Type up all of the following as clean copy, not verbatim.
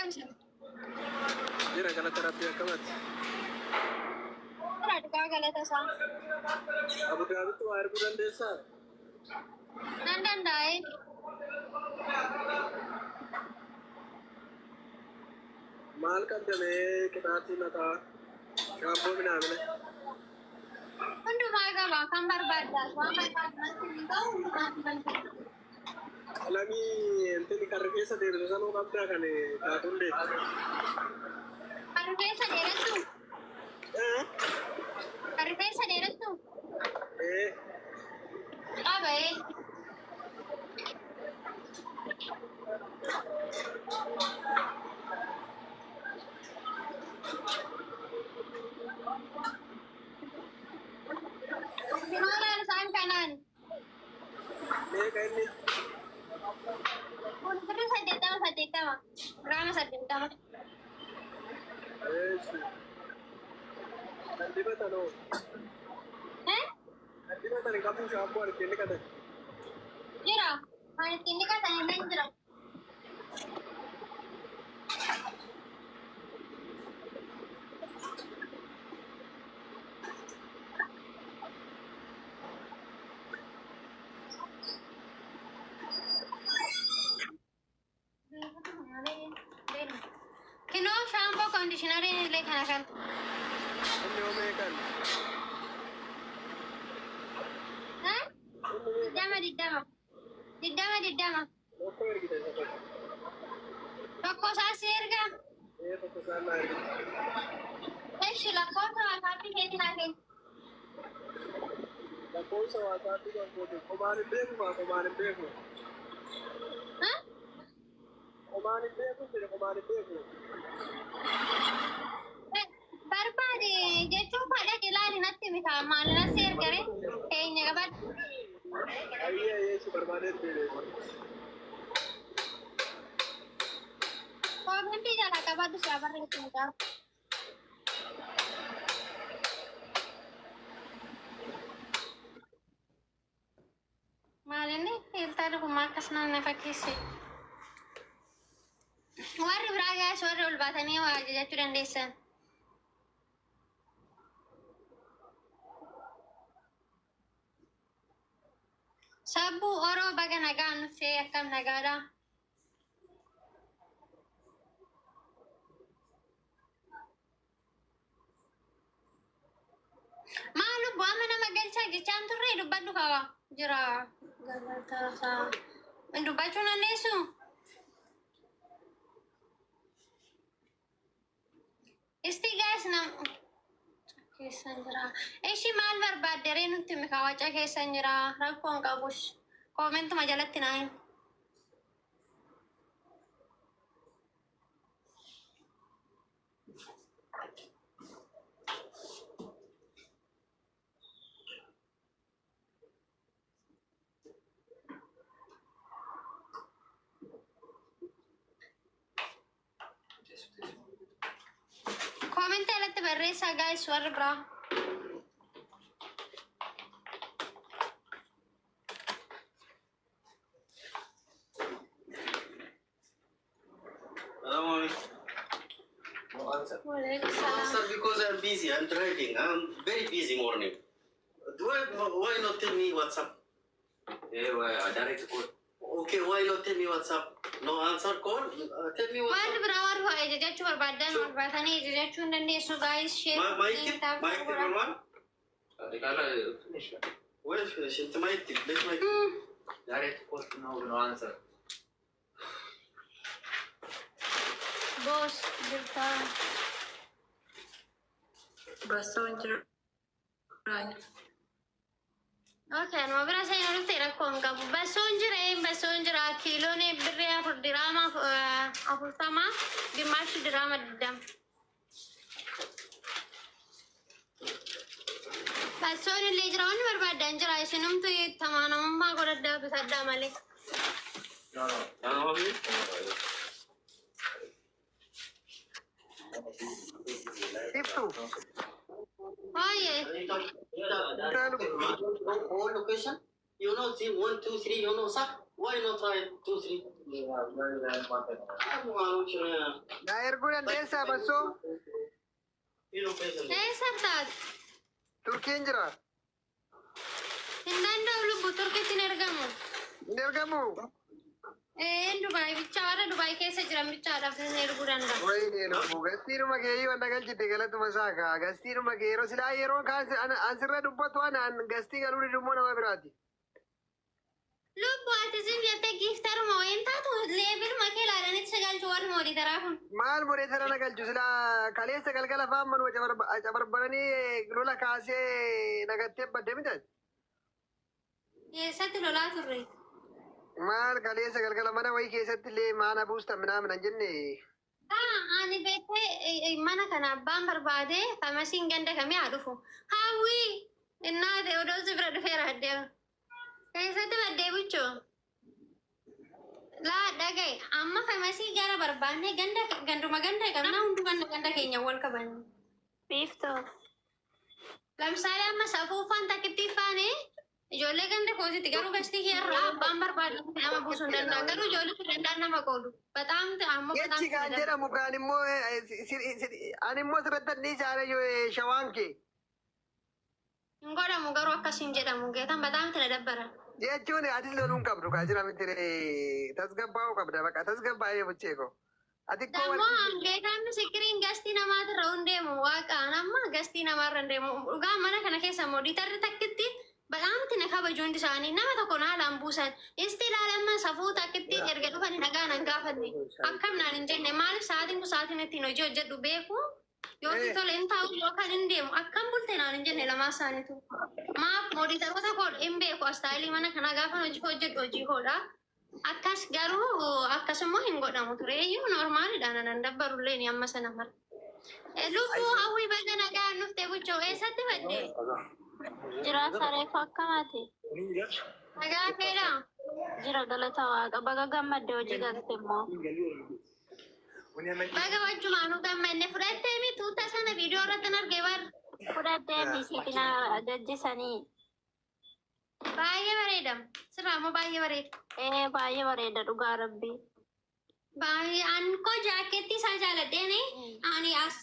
Akkamsi? Jira galata Rabbii, akkamati? Jira dhugaa, galata isaa. Abu Dhaabitti waa erguu dandeessaa? Nan danda'e. Maal qabdamee, qixaatii mataa, shaampoo minaamina? Hundumaa qaba, kan barbaaddaas waan barbaaddu natti hin ta'u, hundumaa ni barbaadda. Qalamii intini kan rifeensa deebisu sanuu qabdaa, kan taatuun deetti? Kan rifeensa dheeressu? Kan rifeensa dheeressu? Ee. Qaba ee. Binoodhaan isaan kanaan. Meeqa inni? Kun birri 80 80. Giraama 80. Eessi. Kan dibatan hoo? Eh? Kan dibatan hin qabdu, shaampoo ittiin dhiqatan? Jira. Kan ittiin dhiqatan illee jira. Kinoo shaampoo, conditioneriin illee kana kan. Inni hoo meeqan? Eh? 20 20. 20 20. Tokko ergite isa tokko. Tokko isaa si erga. Ee, tokko isaan naa ergite. Eshi, lakkoofsa WhatsAppii keetii naa kenni. Lakkoofsa WhatsAppii kan kooti qomaan hin beeku maa, qomaan hin beeku. Eh? Qomaan hin beeku jedhe, qomaan hin beeku. Barbaade jechuun fadha ilaali, natti mita, maal nasi ergare keenya qabadhu. Ayyee ayyee, si barbaadee deebi'e. Commentii jala qabadhu, si abarreessu mucaa. Maal inni filter kun akkas na fakkeesse? Warri biraa gaas, warri ol baatanii waa ajajachuu dandeessan. Sabbuu Oroo, baga nagaa nuffee, akkam, nagaadha? Maal lubbu, amma nama galchaa jechaan turre, dubbadhu qaba. Jira galata. Dubbachuu dandeessu? Isti gaas nam keessan jira. Ishi maal barbaadde ree, nutti mika, waca keessan jira. Rakkoon qabus. Commentuma jalatti naa himi. Commentii jalatti barreessaa guys, warri biraa. Salaam alaikum. Waalaikum salaam. Sir, because I'm busy, I'm driving. I'm very busy morning. Why not tell me WhatsApp? Yeah, well, direct call. Okay, why not tell me WhatsApp? No answer call? Tell me Warri WhatsApp. biraa, warri waa ajajachuu barbaadan barbaatanii ajajachuu hin dandeessu guys. Share. My mic, mic normal? Kala finish. Well, finish it. Mic, let mic. Direct call, no answer. Boos jirtaa. Bassoon jira. Okay, anuma bira seenuu dhufte, rakkoo hin qabu. Bassoon jira, bassoon jira. Kiiloon birrii 4, diraama 40, gimaashi diraama 20. Bassoon illee jira, wanni barbaadan jira. Isinumtu tamaanamummaa godhadhaa bitadhaa malee. No. No, Ibsu. Ooyee. All location? You know, see, one, two, three, you know, sir? Why not try two, three? Naa erguu dandeessaa bassoo? Eessa taate? Turkiin jira. Hin danda'u lubbu, Turkitti hin ergamu. Hin ergamu? Ee, Dubaay bichaa, warra Dubaay keessa jiran bichaadhaaf hin erguu danda'a. Wayne lubbu, gastiidhuma kee iyyuu anna galchite, galatuma saaka. Gastiidhuma kee yeroo silaa yeroo kaan ansirra dubbatu an gastii galuu didummoo nama biraati. Lubbu, ati zim jettee gifteruma wayin taatu leveluma kee ilaalanitti si galchu warri moderator kun. Maal moderator na galchu? Silaa kaleessa galgala afaan manuma cabarbaranii lola kaasee nagattee badde miti. Eessatti lolaa turre? Maal, kaleessa galgala mana wayii keessatti illee maana buustan minaamin hin jenne. Ah, ani beektee, mana kana abbaan barbaade famasiin ganda kamii haa dhufu. Hawwii innaate odoo si bira dhufeera addee. Keessatti baddee buchoo. Laa, dhagaye, amma famasii gara barbaanne ganda ganduma ganda qabna, hundu ganda ganda keenya wal qaban. Biiftuu. Lamsaale amma safuufaan takkitti faane ijoollee ganda kootitti garuu gastii irraa abbaan barbaadu nama buusuu hin danda'a. Garuu ijoollee danda'an nama qoodu. Bataam ammoo bataam. Jechi kan jedhamu kaan immoo ani immoo sirratti anniisaadha shawaan kee. Hin godhamu garuu akkasiin jedhamu geetan bataam tana dabbara. Jechuun atis loluu hin qabdu kaa jira miti, tasgabbaa'uu qabda, bakka tasgabbaa'ee buchee ko. Ati koo. Dammoo geetaan misikiriin gastii namaatirra hin deemu, waaqaan amma gastii namaarra hin deemu. Dhugaa mana kana keessa moderatorri takkitti badhaamti na kabaju, hundi isaanii nama tokko na haalaan buusan. Isti ilaalamma safuu takkitti erga dhufanii nagaa nan gaafanne. Akkam naan hin jenne. Maaliif? Sa'aatiin kun sa'aatiin ittiin hojii hojjedhu beeku. Yoo tole hin taa'u yookaan hin deemu, akkam bulte naan hin jenne lamaa isaaniitu. Maaf moderatoroota koo hin beeku, style mana kanaa gaafa hojii hojjedhu hojii koodha. Akkas garuu akkasummoo hin godhamu ture iyyuu, normalidha, nan dabbarullee ni amma sana mara. Lubbuu hawwii, baga nagaa nuftee buchoo, eessatti badde? Jira, sareefu akkamaati? Nagaa keedha. Jira, galata waaqa. Baga gammadde, hojii galte immoo. Baga wajjumaanuu gammanne. Fudhattee mi tuuta sana? Viidiyoo irratti argee bar. Fudhattee miisiitina ajajjisanii. Baay'ee bareeda. Sirraa immoo baay'ee bareeda. Ee, baay'ee bareeda, dhugaa rabbii. Baay'ee an koo jaakkeettii isaa jaaladheeni, ani as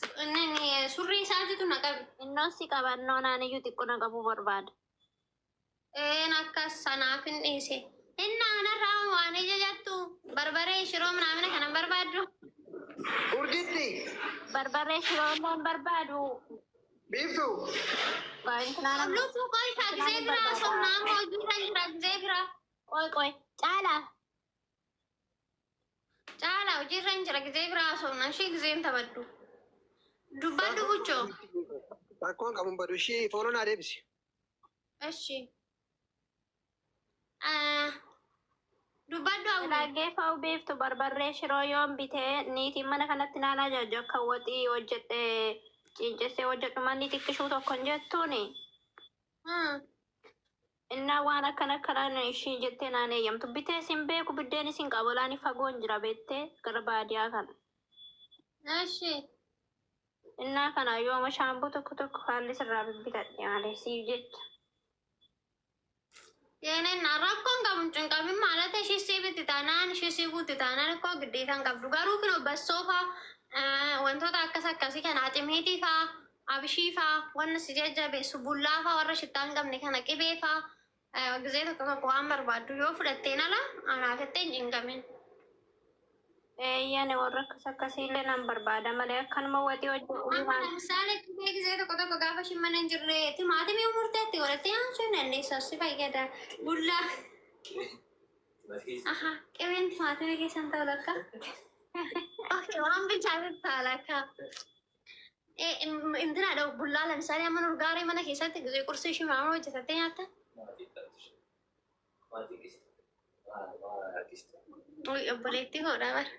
surrii isaatitu na qabe. Innoon si qabannoo naan iyyuu xiqqoo na qabuu barbaada. Een akkas sanaaf hin dhiise. Inni anarraa waan ija jettu barbaree shiroo minaamina kanan barbaaddu. Urjitti. Barbaree shiroo illee hin barbaadu. Biiftuu. Baay'inaan. Lubbuu qoy, gisee biraa somnaan hojii irra jira gisee biraa. Qoy qoy, caalaa. Caalaa, hojii irra hin jira, gisee biraa somnaan ishee gisee hin taphadhu. Dubbadhu buchoo. Rakkoon qabuun badu ishii foonoo naa deebisi. Eshi. Dubbadhu hawwi. Dhaggeeffa'u biiftu, barbarree shiroo yoon bitee niitiin mana kanatti naan ajaju akka waxii hojjedhe ciincessee hojjedhu manni xiqqishuu tokko hin jettuuni. Innaa waan akkana akkanaan ishii jettee naan eeyyamtu bitee isin beeku, biddeen isin qabu laani fagoon jira beettee gara baadiyaa kana. Eshi. Innaa kana yooma shaambuu tokko tokko haalli sirraa bibbitadhe malee siif jecha. Yeeneen rakkoon qabu hin qabin, maalata ishii sii bitti taanaan, ishii sii guutti taanaan ikkoo giddeetan qabdu, garuu kun bassoo faa, wantoota akkas akkasii kana, acimiitii faa, abishii faa, wanna si jajjabeessu, bullaa faa, warra shittaa hin qabne kana, qibee faa, gizee tokko tokko waan barbaaddu yoo fudhatteen ala anaafettee hin cinqamin. Eeyyane, warra akkas akkasiillee nan barbaada malee akkanuma waxii hojjedhu. Amma ለምሳሌ qibee gizee tokko tokko gaafa ishiin mana hin jirre timaatimii murteetti godhattee nyaachuu hin dandeessu, si fayyada. Bullaa. Aha, qibeen timaatimii keessan ta'u lakka. Okay, waan bilchaate ta'a lakka. Intina dha, bullaa ለምሳሌ amma nurgaaree mana keessatti gizee qursii ishii maama hojjetattee nyaatta. Uy, obboleettii koodha bara.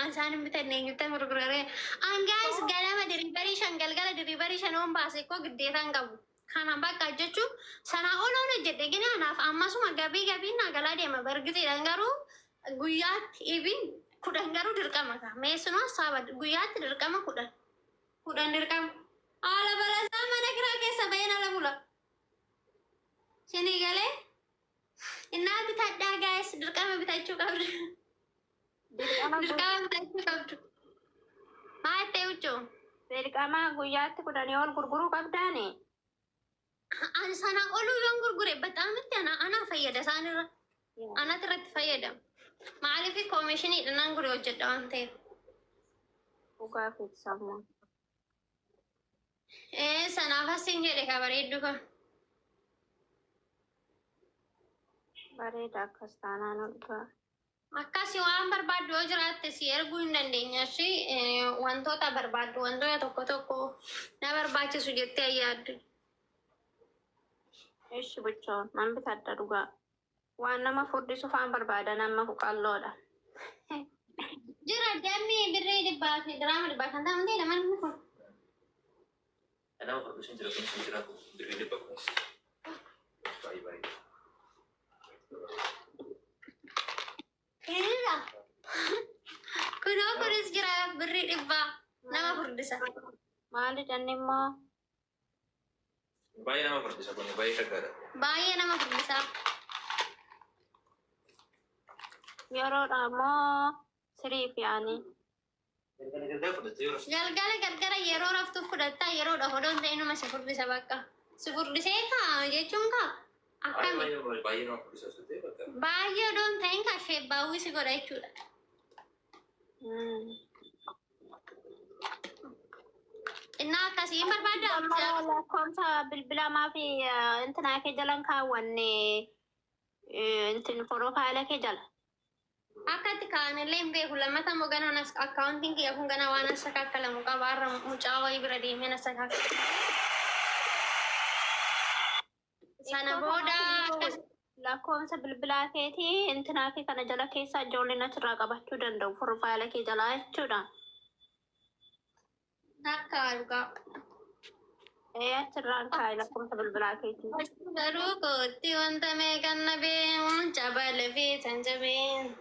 Isaan hin bitanne, eenyutti gurguraree. Angaas galama delivery 5, galgala delivery 5 oon baase koo giddeetaan hin qabu. Kana bakka jechuun sanaa ol oon hojjedhe gina anaaf ammasuma gabii gabiin naa galaa deema bargiteedhaan, garuu guyyaatti ibin 10 garuu dirqama ka. Meessunoo saaba guyyaatti dirqama 10. 10 dirqama. Haala balasaa mana kiraa keessa baheen ala bula. Sinii galee innaa bitadhaa, guys, dirqama bitachuu qabdu. Dirqama bitachuu qabdu. Maal ta'e huccuu? Dirqama guyyaatti 10 ol gurguruu qabdaani. Ani sana oluu yoon gurgure bataamitti ana fayyada isaanirra. Anatu irratti fayyadama. Maaliif koomishiniidha nan gure hojjedha waan ta'eef. Dhugaa fi sammuu. Ee, sanaaf asiin jedhe ka bareeddu kan. Bareeda akkas taanaan dhugaa. Akkasi waan barbaaddu yoo jiraatte si erguu hin dandeenya. Ishii wantoota barbaaddu, wantoota tokko tokko na barbaachisu jettee yaaddu. Ishi buchoon man bitadha dhugaa. Waan nama furdisu faan barbaada, nama qalloodha. Jira dammi birrii 100 fi diraama 150 ta'e namoonni kun. Nama furdisuun jira, kunis hin jira, birrii 100 kunis. Baay'ee baay'ee. Hiriira. Kunoo kunis jira, birrii 100 nama furdisa. Maali janni immoo? Baay'ee nama furdisa kun, baay'ee shaggaadha. Baay'ee nama furdisa. Yeroodha immoo siriif yaanii. Galgala galgala fudhattee yeroo Galgala galgala yeroo raftuuf fudhattaa, yeroodha odoon ta'e inuma si furdisa bakka. Si furdisee kaa jechuun kaa akkami? Baay'ee baay'ee nama furdisa osoo ta'e bakka. Baay'ee odoon ta'in kaa sheebbaawwii si godha jechuudha. Innaa akkasii hin barbaaddaa? Lakkoomsa bilbilamaa fi intinaa kee jalan kaawwanne, intin profile kee jala. Akka itti kaa'anillee hin beeku. Lammata immoo ganaan as akkaawuntiin kiyya kun ganaa waan as sakakkalamu qaba. Har'a mucaa wayii bira deemee as sakakkala. Sana booda akkas Lakkoomsa bilbilaa keetii intinaa kee kana jala keessa ijoolleen achirraa qabachuu danda'u profile kee jalaa jechuudha. Akka dhugaa. Ee, achirraan kaa'e lakkoomsa bilbilaa keetii. Garuu kootti wanta meeqan nabee cabale fi tanjabee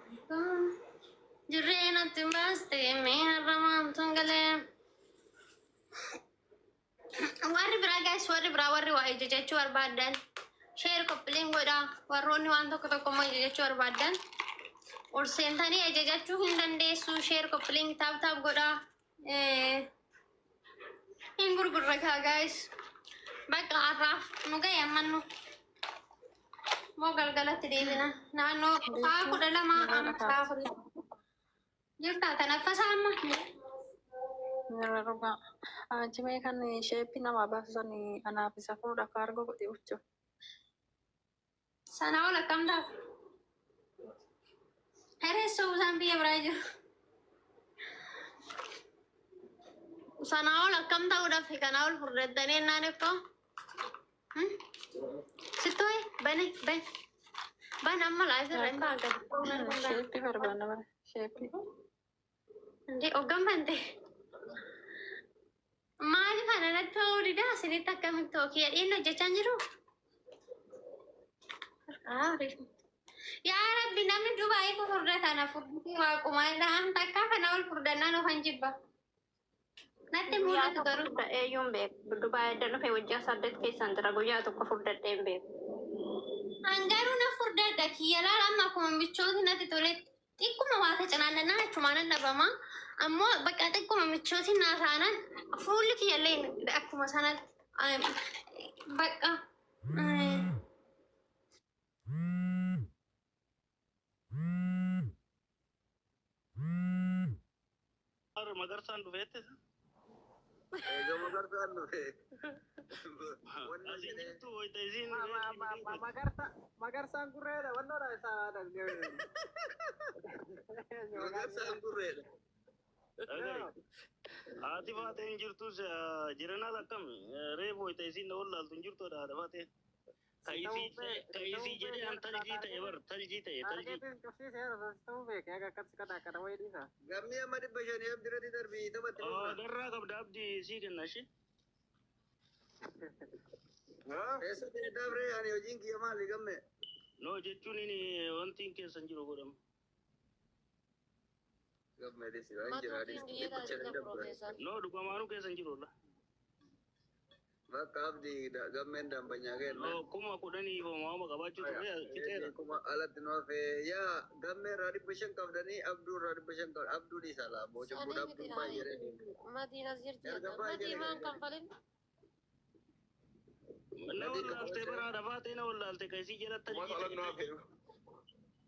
jirreen atti baaste mee har'a maamtuun galee. Warri biraa guys, warri biraa, warri waa ijajachuu barbaadan share, copy link godhaa. Warroonni waan tokko tokko immoo ijajachuu barbaadan ol seentanii ajajachuu hin dandeessu. Share, copy link, tap tap godhaa. Hin gurgurra kaa guys. Bakka har'aaf nu ga'e, ammannu. Moo galgalatti deebina. Naannoo sa'a 12 amma sa'a 4. Jirtaa tanaffasaa amma? Yeroo dhugaa. Jimee kan shape namaa baasan anaaf isa fuudha kaargoo godhe huccuu. Sana ol akkam ta'a? Hereessoo isaan biyya biraa jiru. Sana ol akkam ta'uudhaaf kanaa ol furdattanii ennaan ikkoo? Sittooyi bane bane. Ban amma laayif irra hin ta'a gadi. Shape barbaanna bara. Shape. Indee hoggan bante. Maali kana natti ta'uu didaa, isinitti akkamitti ta'u kiyya dhiinni hojjechaa hin jiru? Yaa Rabbi, namni Dubaayii kun furdatan furdisii waaqumaa dhaan takka kana ol furdannaan ofan jibba. Natti Guyyaa mul'atu tokko garuu. furdadhee iyyuu hin beeku. Dubaayii edda dhufe wajjin 8 keessan jira. Guyyaa tokko furdadhee hin beeku. An garuu na furdadha kiyya laala, amma akkuma michooti natti toletti xiqquma waa tacanaannaa achumaan nan dhabama. Ammoo bakka xiqquma michooti naa taanan fuulli kiyyallee akkuma sanatti bakka. Magarsaan dhufeetti. Egaa Magarsaan dhufe. Wanni Asiin jedhee. jirtu wayita isiin. Magarsaan gurreedha wannoodha isaa. Magarsaan gurreedha. Haati faateen jirtus jirenaas akkam reefu wayita isiin na wallaaltu hin jirtu haadha faateen. Ka isii jedhee an taljii ta'e bar, taljii ta'e taljii. Gammii amma 500 abdirratti darbii taphatti. Darraa qabda abdii sii kenna ishee. Eessa ta'e dabree, ani hojiin kiyya maali gamme? No jechuun inni wanti hin keessan jiru godhama. Gamme dhisi waan jira 500 dabre. No, dhugamaanuu keessan jiru olla. Bakka abdii gammeen dambanyaa kenna. 10,000 homaama qabaachuu ture fixeera. Kuma alatti nu hafe yaa gammee irraa 500 qabdanii abduu irraa 500 qabdan abduu dhiisa laa boca Sanii buudha miti abduun baay'ee. Matiin as jirti. Erga baay'ee Matii maan jedhe. kanfalin? Na wallaalte bara dhafaatee na wallaalte ka isii jalatti Kumaatu alatti nu hafe.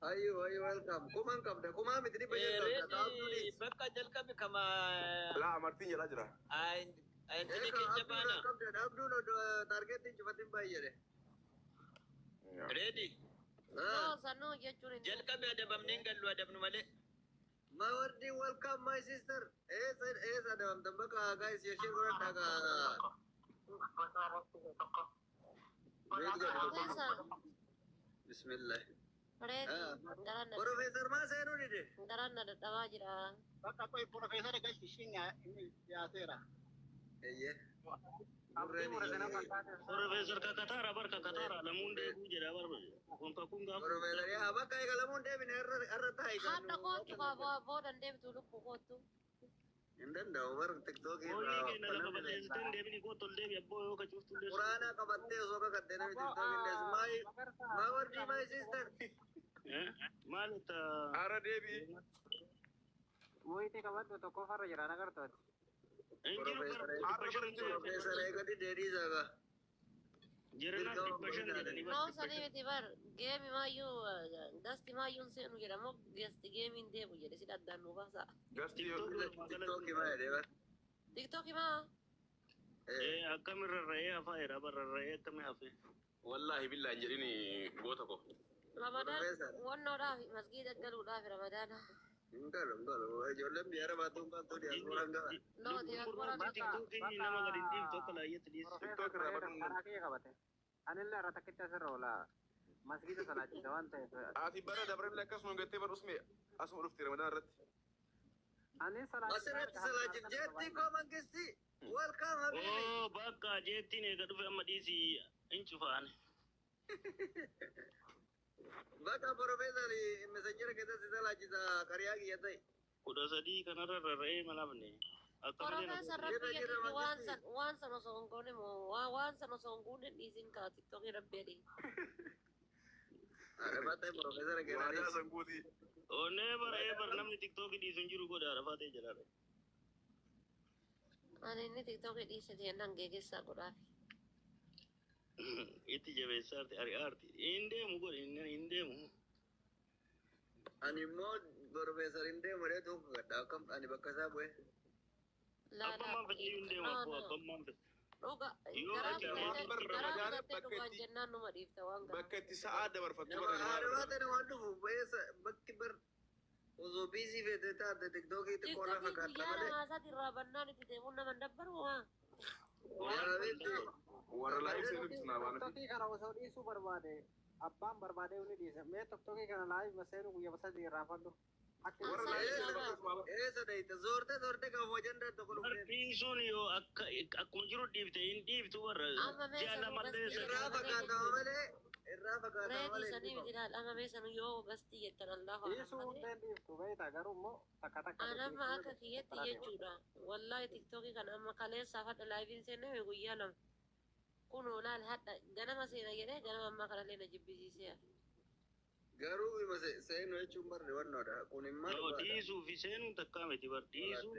Ayyo ayyo welcome kumaan qabda kumaa miti 500 qabda ka abduu Reedi dhiis. bakka jalqabe kama Laa amartiin jalaa jira. ayintini Eega keenya abduu baana. irraa qabda abduun taargeetiin cufatin baay'ee. Reedi Noo sanuu jechuun hin jalqabe adabamnee hin gallu adabnu malee. Mawardi welcome my sister. Eessa eessa adabamtan bakka guys ishee godhadhaa ka. Profeesar. Bismillah. Reedi garaan na Profeesar maa seenuu dide? garaan na dadhabaa jira. Bakka qoy profeesara galchi ishiin inni dhiyaateera. Eeyyee. Abdii murasana fakkaate. Profeesar kakataara bar kakataara lamuun deebuu jedha bar kun kakuun gaafa. Profeesar yaa bakka eegalamuun deebine irra taa'i. Hadha kootu boodan deemtu lubbuu kootu. Hin danda'u bar tiktookii Boolii keenya lafa balleessiteen deebini kootu ol deebi abboo yoo kacuuftu illee. Quraana qabattee osoo kakattee namni tiktookii deessu. Mawardi my sister. Maal itti Ara deebi'i. Wayitii qabadhu tokko farra jira nagartooti. hin jiru bar 500 Profeesar eegadi deedii saaga. Jirana 500 jedhanii bar Noo 500. sanii miti bar geemi maayyuu gasti maayyuun seenu jedha moo gasti geemiin deemu jedhe si addaan nu baasa. Gastii Tiktookii maa jedhee bar. Tiktookii maa? Akkami rarra'ee hafaa jira bar rarra'ee akkami hafe. Wallaahi billaa hin jedhini goota ko. Ramadaan Profeesar. wannoodhaaf masgiida galuudhaaf ramadaana. Hin galu hin galu. Ijoolleen biyya arabaatu hin galtu diyaaspooraan gala. Noo diyaaspooraan Tiktookii nama gadi hin dhiiftu akka laayyetti dhiyeessu. TikTok irraa baduun Karaa kiyya qabate. Anillee irra takkicha asirra oola. Masgiida salaachisa waan ta'eef. Ati bara dabarallee akkasuma gattee bar usme asuma dhufte ramadaan irratti. Ani salaachisa. Asirratti salaachif jeetti koo mangisti. Welcome habibi. Oo bakka jeettiin eega dhufe amma dhiisii hin cufaane. Bakka profeesar messenjera keessatti salaachisa qariyaa kiyya ta'e. 13 kanarra rarra'ee malafne. Akka malee na Profeesar rabbi jedhi waan san waan san osoo hin goone moo waan san osoo hin guune dhiisin kaa tiktookii rabbi jedhi. Arabaatee profeesar Waadaa kennaanis. san guutii. Onnee bara ee bar namni tiktookii dhiisu hin jiru godha rafaatee jira. Ani inni tiktookii dhiise jennaan geegessaa godhaaf. Itti jabeessaarti ari'aarti. Hin deemu godhe hin deemu. Ani immoo profeesar hin deemu jedhee tuuka gadha akkam ani bakka isaa bu'e. Abbaan maan fedhe hin deemu abboo abbaan maan fedhe. Dhuga Yoo garaa achi fudhattee bar garaa Ramadaana fudhattee bakka dhugaan itti jennaan numa dhiifta waan garaa. bakka itti sa'aa dabarfattu Nama bara arabaatee namaan dhufu eessa bakki bar osoo biizii feete taate tiktookii xiqqoo irra Tiktookii fakkaata guyyaa malee. lamaa sadi irraa bannaan itti deemuun nama hin dabbaru haa. Yaa beektu. Warra live seenuu ibsinaa waan Tiktookii kana osoo dhiisuu barbaade abbaan barbaade ni dhiisa. Mee tiktookii kana live maseenu guyyaa sadii irraa fadhu. Akka Warra live seenuu ibsinaa. Eessa deeyte zoorte zoorte qabu ajandaa tokko Bar dhufee. dhiisuun yoo akka akkuma jiru dhiifte hin dhiiftu warra Amma mee ji'a sanuu lamallee gastii Irraa fakkaatama malee irraa fakkaatama Reedii malee. sanii miti ilaal amma mee sanuu yoo gastii jettan allaahu Dhiisuu alam malee. hundeen dhiiftu beektaa garuu immoo takka takka Anamma akka kiyyatti jechuudha. Wallaahi tiktookii kana amma kaleessaaf hadha laayiviin seenname guyyaa lama. Kunoo laal hadha ganama seena jedhee ganama ammaa kanallee na jibbisiiseera. Garuu ima seenuu jechuun barre wannoodha. Kun immoo Yoo dhugaadha. dhiisuu fi seenuun takkaa miti bar dhiisuun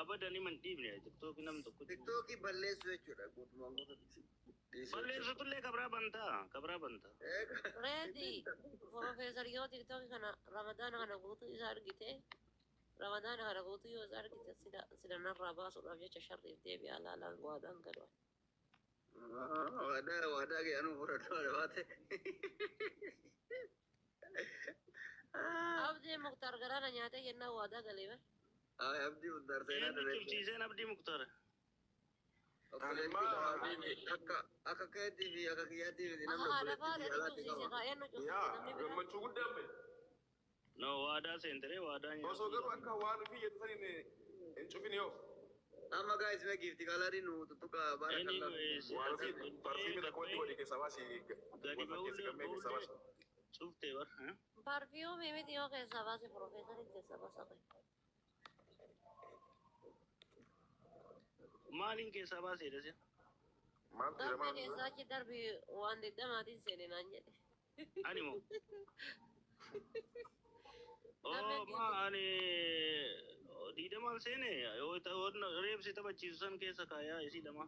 abadan himan dhiibne tiktookii nam tokko. Tiktookii balleessuu jechuudha guutumaan guututti. Dhiisuu jechuudha. Balleessutullee kabraa bantaa kabraa bantaa. Eega. Reedi Profeesar yoo tiktookii kana ramadaana kana guutuu isa argite ramadaana kana guutuu yoo isa argite sida sida narraa baasuudhaaf jecha sharriif deebi'aa laalaan waadaan galu. Waadaa waadaa kee anuu fudhadhu arabaate. Abdii Muktaar garaana nyaatee jennaan waadaa galee bar. Ay abdii Muktaar seenaa Eenyu dhabee. cimsiiseen Abdii Muktaar. Akka akka keetii fi akka kiyyaatii fi namni Haadha obboleettii faadha biyya ni alaatti cimsiise qaba. kaa eenyu cimsiise Yaa namni biraa. gammachuu guddaan bahe. No waadaa seenteree waadaa Osoo garuu akka waan ofii jettu saniin hin cufin yoo. Amma guys mee giifti kalarii nu tuttuqa baarakallah. Anyways, Waan ofii parfiimii takka wanti godhe keessaa baasi. Gadi Wal fakkeessi gammee keessaa baasi. Cuftee bar. Parfiyuumii miti yoo keessaa baase Profeesariin keessaa baasa qabe. Maaliin keessaa baasee dhase? Maaltu jira Gammee maal? keessaa achi darbi waan digdamaatiin seene naan jedhe. Ani moo? Gammee Oo maa ani diidamaan seene yoo reebsi taphachiisu san keessa kaayaa isii lama.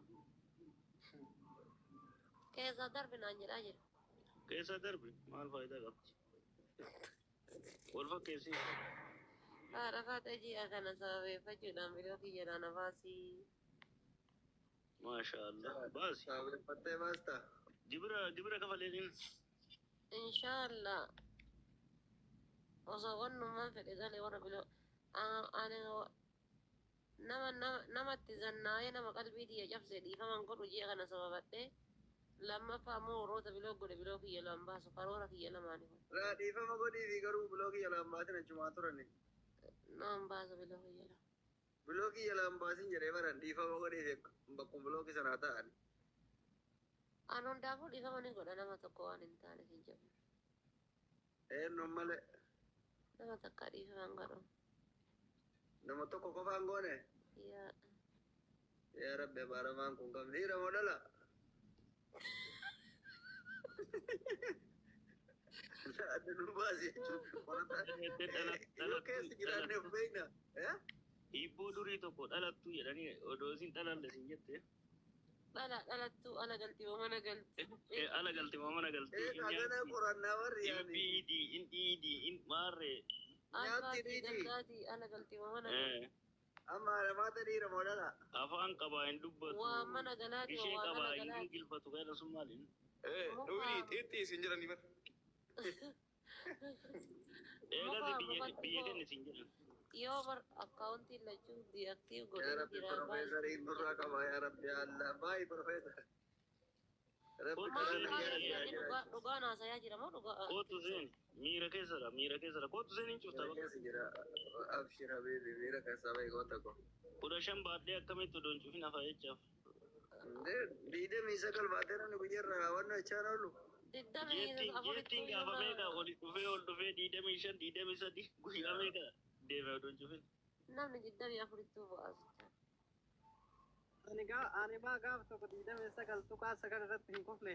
Keessaa darbi naan jedhaa jira. Keessa darbi maal faayidaa qabdi? Wal fakkeessi. Haadha faatee ji'a kana sababeeffachuudhaan biloo kiyya naan afaasii. Maasha Allah. Baasi. Sababeeffattee baasta. Gibira kafaleetiin. Inshaallah. Osoo wannummaan fedhe galee warra biloo ani nama namatti zannaa'ee nama qalbii tiyya cabse dhiifaman godhu ji'a kana sababadhee lammaffaa immoo warroota biloo godhe biloo kiyya lamaan baasu karoora kiyya lamaani kun. Laa dhiifama godhii fi garuu bilookii jalaan baasin achumaa turani. Naan baasa biloo kiyya lama. Bilookii jalaan baasin jedhee baran dhiifama godhii fi bakkuma bilookii sanaa ta'an. An hundaafuu dhiifama ni godha nama tokko waan hin taane hin jedhu. Eenyuun malee. Nama takka dhiifama hin godhu. Nama tokko qofaan goone. Yaa. Yaa Rabbi abaaramaan kun kam dhiira moo dhala? Adda nu baasi jechuudha. Yoo keessa jiraanne of beekna. Hibboo durii tokko dhalattuu jedhanii odoo isin dhalalle isin jette. Dhala dhalattuu ala galti moo mana galti? Ala galti moo mana galti? Ee kaagana qorannaa warri In yaani. dhiidii in dhiidii in maarree. Nyaatti Alfaatii dhiiti. galgaatii ala galti moo mana galti? Amma lamaata dhiira moo dhala? Afaan qabaa hin dubbatu. Waa mana galaati moo Ishee waan ala qabaa hin galaati? gingilfatu kana sun maaliin? Dhuyii xiixxii isin jedhanii bar. Eegas Muka biyya mukatti biyya koo kenni isin jedhan. Yoo bar akkaawuntiin lachuu deactive Yaa godhee Rabbi jira profeesariin nurraa qaba yaa Rabbi Allah. Baay'ee profeesar. Rabbi Kootu Maal kadhata maal kee seeni. jedhanii dhugaa dhugaan haasayaa jira moo dhugaa? Kootu seeni. Miira keessadha miira keessadha. Kootu seeni hin cufta Miira bakka. keessa jira. Abshir habibi miira keessaa bahi goota ko. 15 baadhee akkamitti odoo hin cufin hafa jechaaf. 29 baatee namni guyyaarraa wanna jechaan oolu. Digdamii Jeettiin afurittuu jeettiin gaafa meeqa irraa oli dhufee ol dhufee 25 23 guyyaa meeqa deeme odoo hin cufin. Namni 24ttuu bu'aa jechaa. Ani gaa ani baa gaaf tokko 29.9 irratti hin kufne.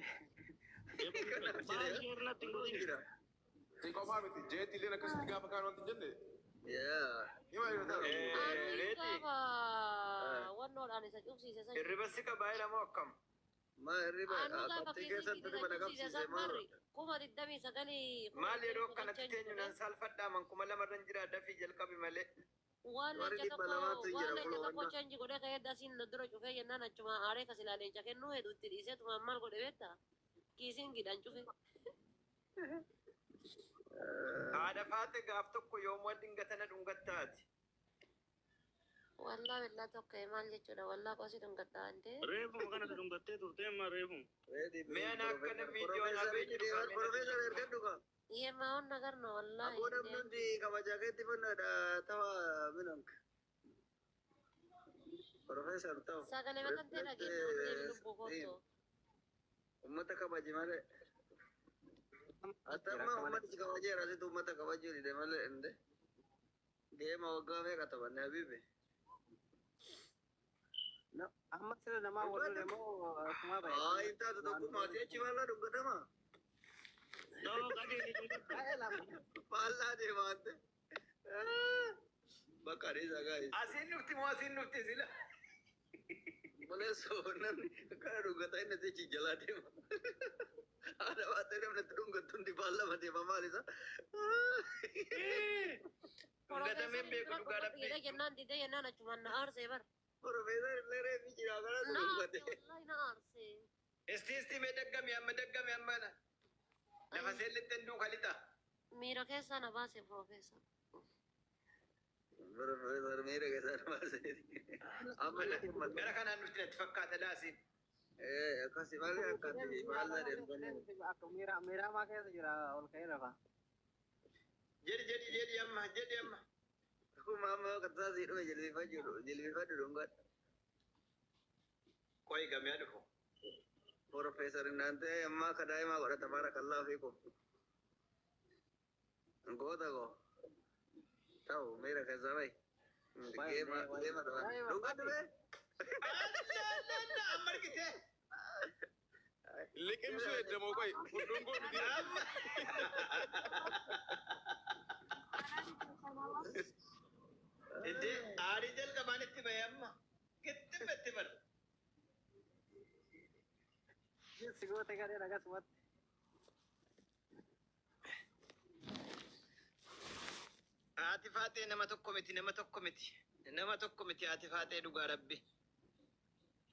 Maal sheer natti hin godhin. Jira. Si qofaa miti jeetti illee akkasitti gaafa kaan wanti hin jenne. Yaa. Hima yoo ta'u. Ani Reeti gaafa wannoodhaan isa cufsiise san hirriba si qabaa jedhamoo akkam? Ma hirriba Anu gaafa qabxii kiisiin keessatti isa dhibba na cufsiise qabsiise san maal? barri 29,000 kuma Maal yeroo digdamii sagal akkanatti change teenyu nan godhee saalfadhaa man 2000rran jira dafii jalqabi malee. Waan Warri leenca dhibba tokko lamaatu waan jira leenca kuloo tokko wanna. change godhee ka'ee dasiin na dura cufee jennaan achuma aaree kas ilaa leenca kennuu hedu itti dhiisee tumaan maal godhe beektaa? Kiisiin gidhan cufe. Haadha faate gaaf tokko yoomuu dingatana dhungattaati. Wallaa billaa tokko maal jechuudha wallaa qosii dhungadhaa andee. Reefuma kana dhungattee turte amma reefuma. Mee ana akkana viidiyoo naa beeku dhufaa Profeesar ergadhu ka. Yemaa onna garno wallaahi. Aboo namni hundi kabajaa keetti fannaadha tawa minank. Profeesar ta'u. Sagalee makamtee dhageettu deebi lubbuu koottoo. Ummata kabaji malee. Ati amma ummati si kabajeera asitti ummata kabajuu dide malee inde. Geema waggaa meeqa taphanne habibi? Amma sila namaa wal lole moo akkuma bahe? Haa hin taatu tokkummaa si achi faallaa dhungatama. Ta'oo qajeelii dhungattu. Baay'ee lama. Faallaa deemaante. Bakka dhiisa gaa'is. Asiin dhufti moo asiin dhufti sila? Buleessoo namni kana dhungata inni sichi jalaa deema. Haadha baatee namni itti dhungatu hundi faallama deema maal isa? Dhungatamee beeku dhugaa Dhufee dhabbii. jennaan didee jennaan achumaan na aarsee bar. Profeesar illee reefi jira kana Na dhungate. aarsee wallaahi na aarsee. Isti isti mee daggami amma daggami amma na. Lafa seellitten duuka lixa. Miira keessaa na baase profeesar. Profeesar miira keessaa baasee. Amma Gara kanaan dhufti natti fakkaata laasiin. Ee akkasi malee akkati faallaa deemtanii. Miira miiraamaa keessa jira ol ka'ee rafa. Jedhi jedhi jedhi amma jedhi amma. Akkuma amma kattaa sii dhume jilbifadhu dhungadha. Qoyi gamee dhufu. Profeesar Naantee ammaa ka daa'imaa godhata baarakallaa fiikum. Goota koo. Ta'u miira keessaa bahi. Geema geema dhufan. Dhungadhu bee. Alla alla alla amma argite. Liqimsuu eddamoo qoy hundungoo miti. Amma Inde aarii jalqabaan itti bahe amma. Gittim itti bar. Si goote gadheen akkasumatti. Haati Faaxee nama tokko miti, nama tokko miti. Nama tokko miti haati Faaxee, dhugaa rabbi.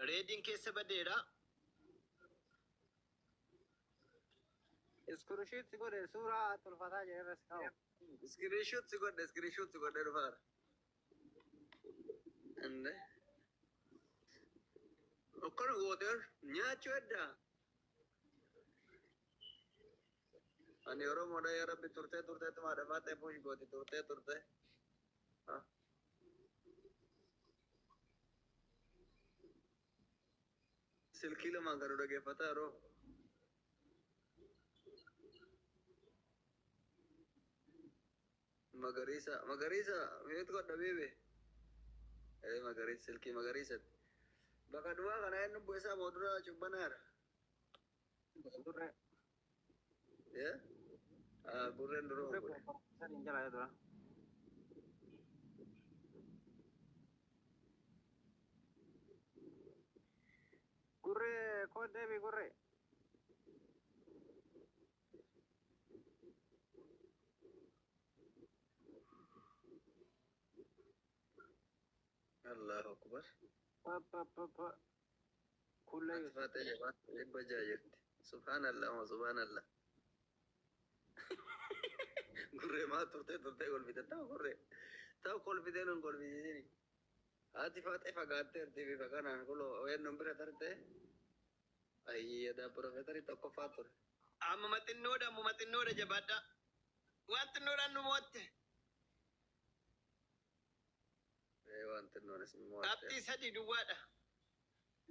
Reediin keessa badeera. Screenshot si godhe, suuraa tolfataa jira irra si kaa'u. Screenshot si godhe, screenshot si godhe dhufaara. Inde. Akkana gooteer nyaachuu eddaa. Ani Oromoodha yaa Rabbi, turtee turteetu haadha Faaxee push gooti turtee turtee. Ah. Silkii lamaan kan nu dhaggeeffataa yeroo. Magariisa magariisa meet godha beebe. Ee, magariisa, silkii magariisatti. Bakka duwwaa kana eenyu bu'eesaa moo dura cubbanaara? Gurree. Ee? Ah, gurreen duroo Gurree godhe. sadiin jala dura. Gurree koo deebi gurree. Allahu akbar. Pa pa pa pa. Kullee. Haati Faaxee jabaa 600 jirti. Subhaanallah wa subhaanallah. Gurree maa turtee turtee kolfite ta'u gurree. Ta'u kolfitee nun kolfisiisini. Haati Faaxee fagaatteerti bifa kanaan kuloo eenyuun bira tarte. Ayyadaa profeesarii tokkoffaa ture. Ammuma xinnoodha, ammuma xinnoodha, jabaadhaa. Waan xinnoodhaan nu mo'atte. Ee, waan xinnoon isin mo'atte. Qabxii 3 duwwaadha.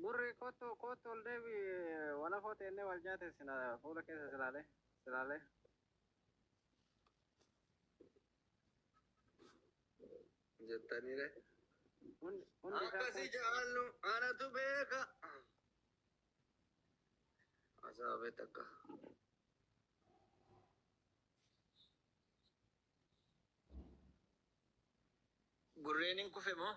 Gurree kootu kootu ol deebi, walafoo teennee wal nyaate sina fuula keessa silaalee silaalee. Jettaniire. Hundi hundi isaa Akkasii jaallu anatu beeka. Asaabee takka. Gurreen hin kufe moo?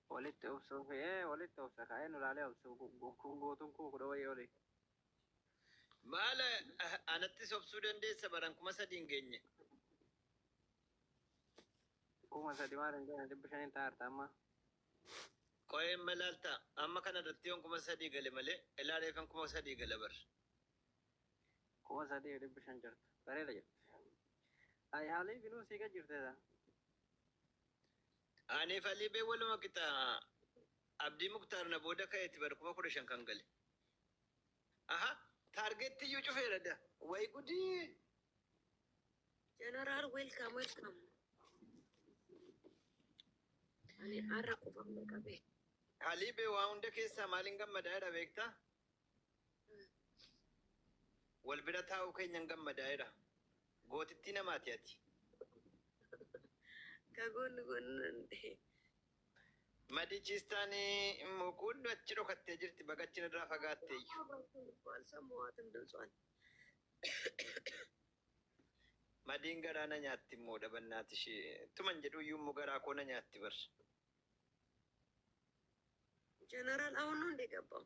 Walitti obsuuf, ee, walitti obsa kaa'ee nu laalee obsuuf kun guutuun 10,000 wayii oli. Maala anatti sobsuu dandeessa baran 3,000 hin geenye. 3,000 maal hin geenye, 500n taa'arta amma. Qo'een malaalta amma kana irratti yoon 3,000 gale malee ilaaleefan 3,000 gala bar. 3,500 jirtu. Bareeda jirti. Ay, haalii binuu sii gad jirteeta. Aniif Alii bee waluma qixa, Abdii Muktaar na booda ka'eeti bar 15,000 kan gale. Aha, target iyyuu cufeera da. Way gudii. Jeneraal, welcome, welcome. Ani har'a qufamne qabe. Alii bee waa hunda keessaa maaliin gammadaa jedha beektaa? Wal bira taa'uu keenyan gammadaa jedha. Gootittii namaati ati. Ka goonni goonni. Madichiistaanii immoo kun achi dhokattee jirti, bagachin irraa fagaattee iyyuu. አልሰማኋትም ድምጿን። Madiin garaa na nyaatti immoo dhabannaati ishee. Tuman jedhu iyyuu immoo garaa koo na nyaatti bar. ጀነራል አሁን ነው እንደ ገባው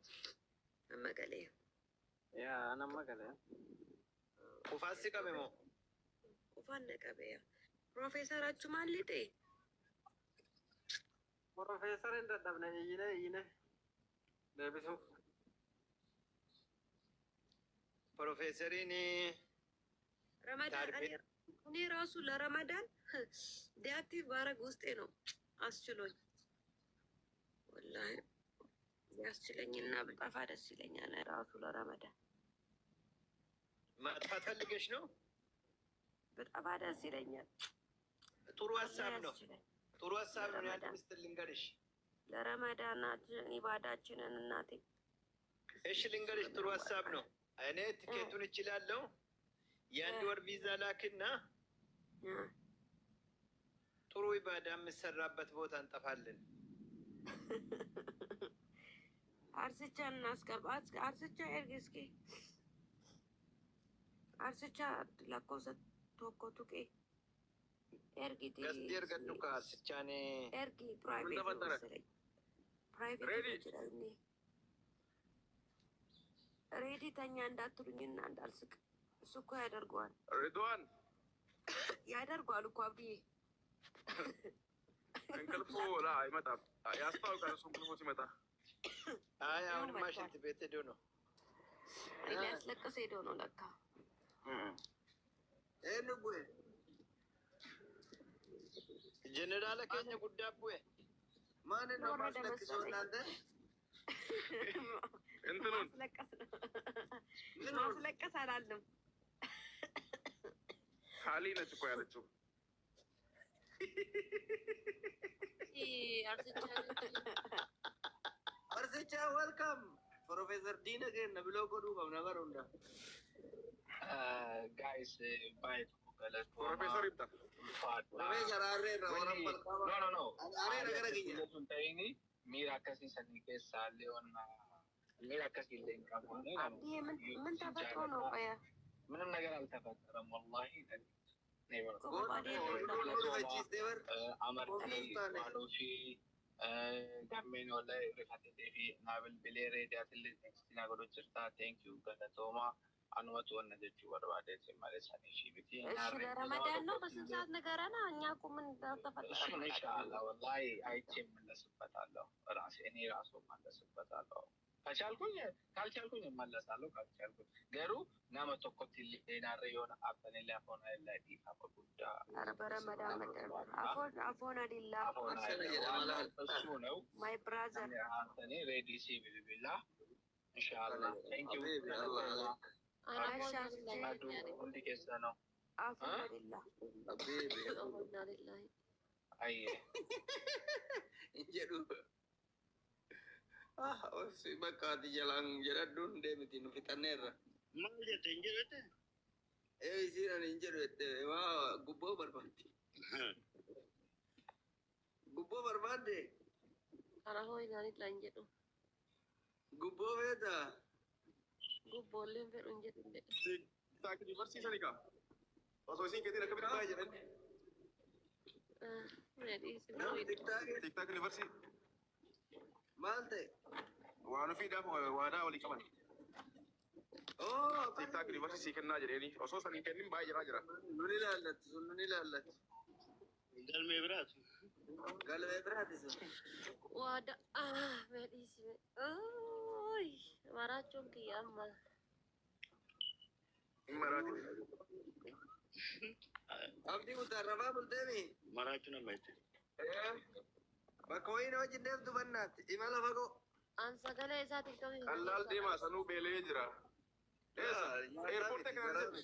መቀሌ? Yaa, nama galee. Qufaassi qabe moo? Qufaan na qabe yaa. Profeesar achumaan lixe. Profeesar hin dadhabne, iyyine iyyine deebisuu. Profeesariin ረመዳን ታርቤ እኔ ራሱ ለረመዳን deactive ባረግ ውስጤ ነው አስችሎኝ፣ ወላሂ ያስችለኝና ብጠፋ ደስ ይለኛል። ራሱ ለረመዳን ማጥፋት ፈልገሽ ነው? ብጠፋ ደስ ይለኛል። ጥሩ ሀሳብ ነው። ያስችለኝ። ጥሩ ሀሳብ ነው። ያንድ ለረመዳን ምስጢር ልንገርሽ። ለረመዳናችን ኢባዳችንን እናቴ። እሺ ልንገርሽ፣ ጥሩ ሀሳብ ነው። እኔ ትኬቱን እችላለሁ። የአንድ ወር ቪዛ ላክና ጥሩ ኢባዳ የምሰራበት ቦታ እንጠፋለን። Arsichaan as qaba. Arsicha ergi iski. Arsicha lakkoofsa tokko tuqe. Ergiti. Gastii ergadhu kaasichaan. Ergi private ተፈጠረ? መሰለኝ። Private Ready? ይችላል እኔ ሬዲ ተኛ እንዳትሉኝና እንዳልስቅ። እሱ እኮ ያደርገዋል። ሪድዋን። ያደርገዋል እኮ አብዲዬ። እንቅልፉ ላ አይመጣም፣ ያስታውቃል። እሱ እንቅልፉ ሲመጣ። አይ አሁንማ ሽንት ቤት ሄዶ ነው። ሊያስለቅስ ሄዶ ነው ለካ። Eenyu bu'e? Jeneraala keenya guddaa bu'e. Maal inni ወረደ ማስለቅሰው መሰለኝ። እናንተ? እንትኑን ማስለቀስ ነው። ማስለቀስ አላልንም። ሀሊ ነች እኮ ያለችው። አርሲቻ። Arsicha, welcome. Professor Diina keenya biloo godhuu qabna bara hunda. Guys, baay'ee tokko ፕሮፌሰር ይምጣ። Professor Arreerra warra balqaama. No. Arreerra gara kiyya. Sun ta'ini miira akkasii sanii keessaa illee onna miira akkasii illee hin qabu. አብዲዬ ምን ተፈጥሮ ነው? ቆየ። ምንም ነገር አልተፈጠረም። ወላሂ Rifachiistee bar. Amartii maaloofi gammeen wallahi rifatee fi naa bilbilee reediyaatillee tekstii naa godhu jirta. Thank you, galatooma. Anumatu wanna jechuu barbaadeeti malee sanii fi miti. እሺ ለረመዳን ነው በስንት ሰዓት ንገረና። እኛ እኮ ምን እንደተፈጠረ እሱን ኢንሻአላህ ወላሂ አይቼ እመለስበታለሁ። ራሴ እኔ ራሱ እመለስበታለሁ። ከቻልኩኝ፣ ካልቻልኩኝ እመለሳለሁ። ካልቻልኩኝ garuu nama tokkotti illee naarra yoona abbanillee afoon illee dhiifama guddaa ኧረ በረመዳን መደረግ አፎን አፎን አሊላ። እሱ ነው። My brother. አንተኔ ሬዲ ሲ bilbila ኢንሻአላህ thank you. Hundi keessa ነው። አፎን አሊላ። አየ። Jedhu. Ah, obsi bakka ati jalaan jedhadhuun deemiti nu fixanneerra. Maal jette, hin jedhette? Ee, isiin ani hin jedhu jette waa gubboo barbaadde. Gubboo barbaadde. Kana hoo ilaanidha hin jedhu. Gubboo feetaa? Gubboolleen fedhu hin jedhu illee. TikTok barsiisani kaa osoo isin keetiin akkamitti baay'ee jedhan. TikTok yuunivarsiitii. Maal ta'e? Waan ofiidhaaf waadaa walii qaban. TikTok yuunivarsiitii sii kennaa jedheeni osoo san hin kennin baay'ee jedhaa jira. Nun ilaallatti sun, nun ilaallatti. Galmee biraati. Galmee biraati sun. Waada mee dhiisime. Maraachuun kiyya amma. Maraatiin. Abdii kutaa bulteemi. Maraachuun amma jechuudha. Bakka wayii na wajjin deemtu bannaatti imala fagoo. An sagalee isaa TikTokii. Allaal deemaa sanuu beelee jira. Eessa? Eerpoortii kana jedhu.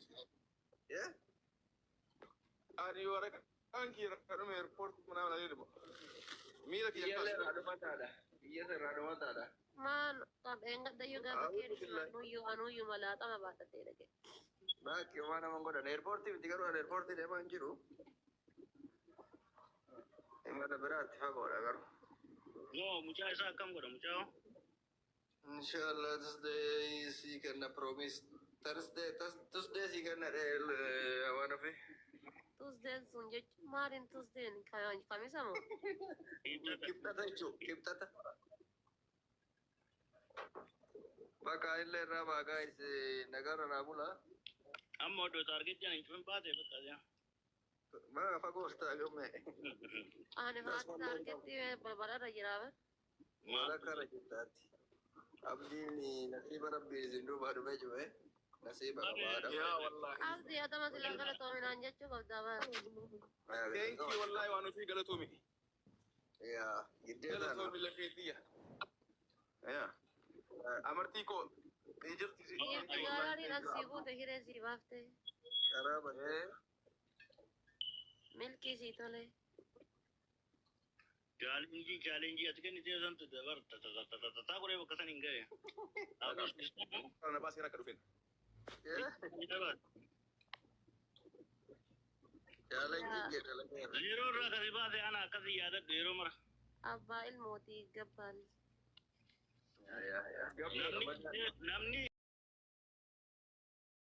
Ani waraqaan kiyya dhume eerpoortii mana mana jedhu. Miira kiyya Biyya irraa dhumataadha. Biyya irraa dhumataadha. Maan qabeen gaddayyuu gaafa keessa anuyyuu anuyyuu malaaxama baadhatee dhaqe. Bakki homaa nama godhan. Eerpoortii miti garuu ani eerpoortii deemaa hin jiru. Imala biraatti fagoodha garuu. No, mucaa isaa akkam godha mucaa? Inshallah Tuesday sii kenna, promise. Thursday, Tuesday sii kenna waan ofi. Tuesdayn sun jechuun maaliin Tuesdayn kamisa moo? Kibxata jechuun kibxata. Bakka illee irraa baagaa nagarra naa bulaa. Amma oddoo taargeetti ani hin cufin baate bakka yaa. Maa fagoo ta'a gamme. Ani haati taargeetti balbalarra jira bar. Walakka irra jirtaatti. Abdiin nasiiba rabbii isin duubaa dhufee jiru. Nasiiba qabaadha. Yaa wallahi. Abdii adama silaa galatoominaan jechuu qabdaa bar. Thank you wallahi, waan ofii galatoomi. Yaa giddee taana. Galatoomi lafeetiyya. Yaa. Amartii koo jirti. Dhiirti gaariin as sii buute hiree sii baafte. Karaa banee. Milkii sii tole. Challenge challenge ati kennitee santu dabar tataa godhee bakka san hin gahe. Kana baasee akka dhufeen. Challenge jedha lafeerra. Yeroo irraa kasi baase ana akkasi yaadadhu yeroo mara. Abbaa ilmootii gabbaan. Yaa yaa yaa. Namni namni